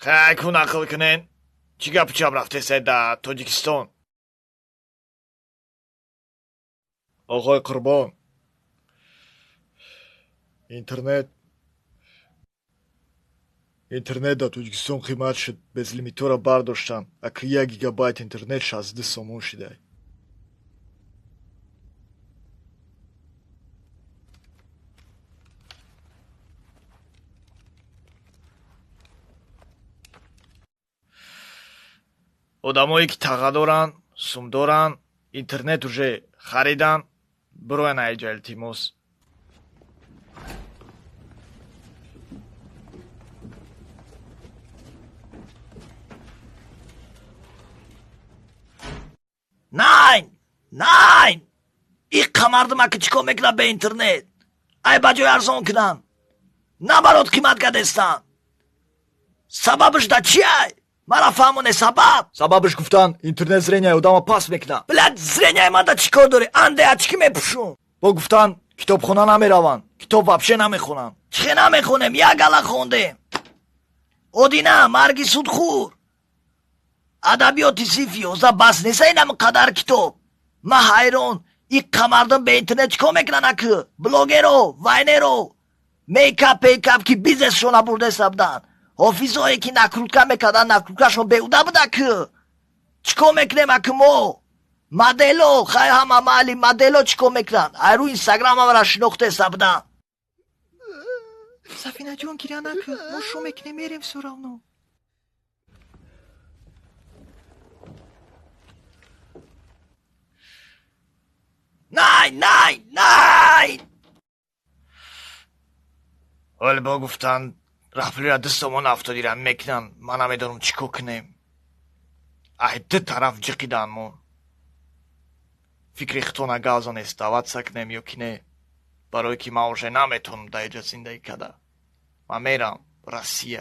Хай, ку нақл кунен, чӣ гапу чап рафтесай дар Тоҷикистон? Оғои Қурбон, интернет дар Тоҷикистон қимат шуд, безлимитора бардоштанд. Аки як гигабайт интернет 62 сомон шидай. Одамое ки таға доранд, сум доранд, интернет уже хариданд, бироян айҷа, илтимос. Найн, найн, иққа мардумаки чӣ кор мекунад бе интернет? Ай, ба ҷои арзон кунанд, наоборот қимат кардестанд. Сабабаш да чиай? Мара фаҳмоне сабаб. Сабабаш, гуфтанд, интернет зрения одама паст мекунад. Блядь, зрения ман да чӣ кор дорӣ? Анде очки мепӯшум. Бо гуфтанд, китобхона намераванд, китоб вообще намехонанд. Чихе намехонем? Як гала хондем: «Одина, марги судхӯр», адабиёти синфи 11. Бас неса инам қадар китоб? Ман ҳайрон, иққа мардум бе интернет чӣ кор мекунанд? Акы блогеро, вайнеро, мейкап пейкап ки бизнесшона бурдеста буданд, ҳофизое ки накрутка мекарданд, накруткашон беҳуда буда. Кы чӣ кор мекунем акы мо? Модело, хай, ҳама майли, модело чӣ кор мекунанд? Айрӯ Инстаграм ҳамара шинохтеста буданд. Сафинаҷон, гиря накун, мо шо мекунем, мерем всё равно. Най, най, най. Вале бо гуфтанд, раҳпулиро 2 сомон 70 дирам мекунанд. Ман намедонам чӣ кор кунем. Ай ду тараф ҷиқидан мо. Фикри худтона газонед, сдаваться кунем ё ки не, барое ки ман уже наметавонам дар иҷа зиндагӣ карда. Ман мерам Россия.